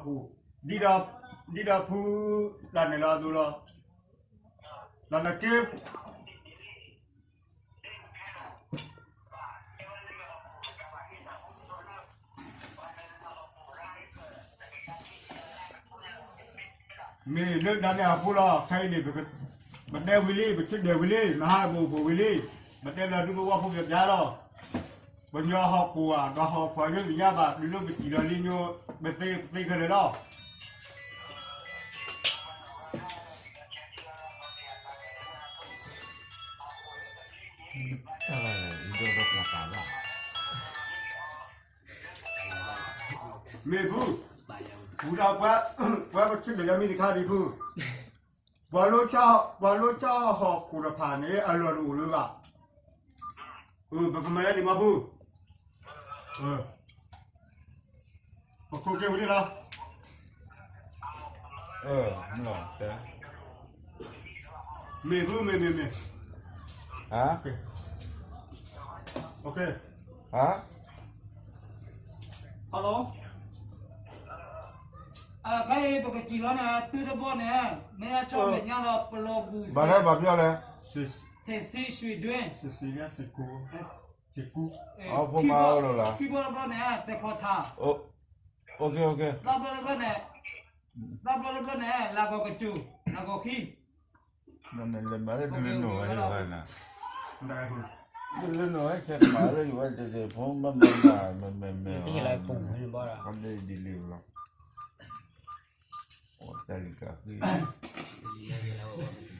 ဟူ, ဒ်ဒီး, ဒ်ဒီးဖုတၢ်နဲၣ်လီၤအသိးလီၤ, လီၤနက့ မ့ၢ်လၢဒၣ်နဲၣ်အဃိလီၤ. ခဲအံၤန့ၣ် ပတဲဝံၤလံ, ပဆၢဒၢးဝံၤလံ, မဟါပအိၣ်ဖှိၣ်ဝံၤလံ, ပတဲလၢဒူပဝီဖိပျၢ်ပျၢ်လီၤ. ပညီဟီၣ်ခိၣ်ဧါ, ဒီးဟီၣ်ခိၣ်အယိသ့ၣ်ညါဘၣ်, တုၤလၢပစံၣ်လီၤလံညိ, ပသ့ပသ့ခဲလၢာ်လီၤ. မ့ၢ်ဖု, ဝံၤဒီးပှၤ, ပှၤပဆၢဒၢးယၤမံၤတခါဒံးဖု, ပှၤလိ, ပှၤလိဆၣ်ဟီၣ်ခိၣ်တဖၣ်န့ၣ် အလီၢ်တအိၣ်လၢၤဘၣ်. အၢ ပကမၤယါဒံးမးဖု, ပခိၣ်က့ၤဝံၤလံလီၤ. မ့ၢ်ဖု မ့ၢ် မ့ၢ် မ့ၢ်, ခဲအံၤပကစံၣ်လီၤန့ၣ် သုတဘီန့ၣ်, မ့ၢ်အဆီၣ်မဲာ်ညါဒီးပလီၤဘူၣ်, ဘၣ်လဲၣ်ဘၣ်ပျီလဲၣ်, ဆံးဆံးရွှ့ၣ်ဒွဲ, ဆံးဆံး, ခံဘီတဘီန့ၣ် သဲဖီထး, သးဘီတဘီန့ၣ်, သးဘီတဘီန့ၣ် လၢဂီၤကစူၢ်, လၢဂီၤခံ မ့ၢ်လဲၤမၤလၢဒုးလၢနိၣ်ဝဲယဝဲနၤ, ဒုးလၢနိၣ်ဝဲဆဲးမၤလၢယဝဲတသ့ၣ်ဖိမ့ၢ်မၤမ့ၢ်မ့ၢ်, ပူၤမ့ၢ်ဘီဒီး, ဒ်လံလီၤ, တၢ်လံၤကးဃံ